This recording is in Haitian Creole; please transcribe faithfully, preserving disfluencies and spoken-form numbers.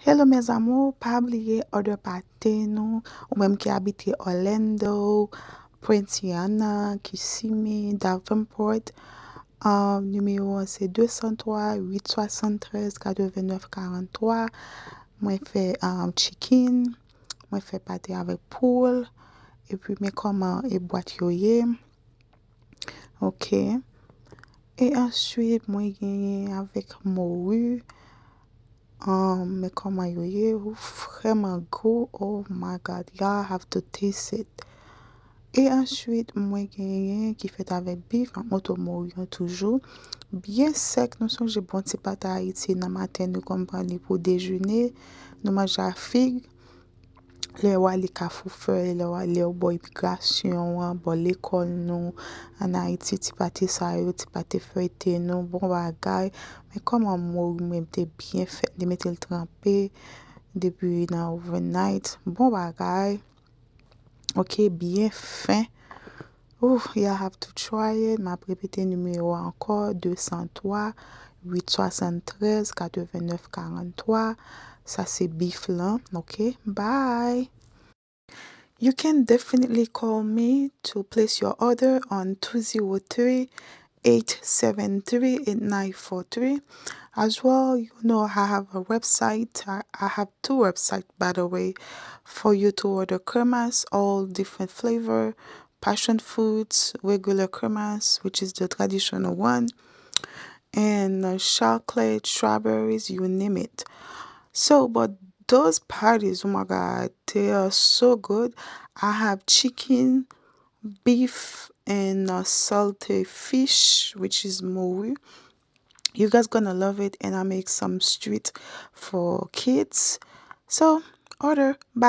Hello mes amours, pa bliye order pate nou, ou menm ki abite Orlando, Poinciana, Kissimmee, Davenport. Um, nimewo an se de san twa, uit swasann trèz, katrevennnèf karannwa. Mwen fè um, chicken, mwen fè pate avèk poul, epi men kòman e bwat yo ye. Ok. E answit, mwen genyen avèk mori. Um, men kòman yo ye, ou vrèman gou. Oh my God, y'all have to taste it. E answit, mwen genyen ki fèt avèk bif, m ap montre w mori an toujou. Byen sèk, nou sonje bon ti pate Ayiti nan maten, nou konn pran li pou dejene, nou manje a fig. Lè w ale Kafou Fèy, lè w ale bò imigrasyon an, bò lekòl nou, ann Ayiti, ti pate sa yo, ti pate fèyte nou, bon bagay. Men kòman mori mwen te byen fèt, li mete l tranpe depi nan overnight, bon bagay. Ok, byen fen. Ooh, y'all have to try it. M ap repete nimewo a ankò, de san twa, uit swasann trèz, katrevennnèf karannwa. Sa se bif lan. Ok, bye. You can definitely call me to place your order on two zero three, eight seven three, eight nine four three. As well, you know, I have a website. I, I have two websites, by the way, for you to order cremas, all different flavor, passion fruits, regular cremas, which is the traditional one, and uh, chocolate, strawberries, you name it. So, but those patties, oh my God, they are so good. I have chicken, beef, and uh, salty fish, which is mori. You guys gonna love it, and I make some street for kids. So, order. Bye.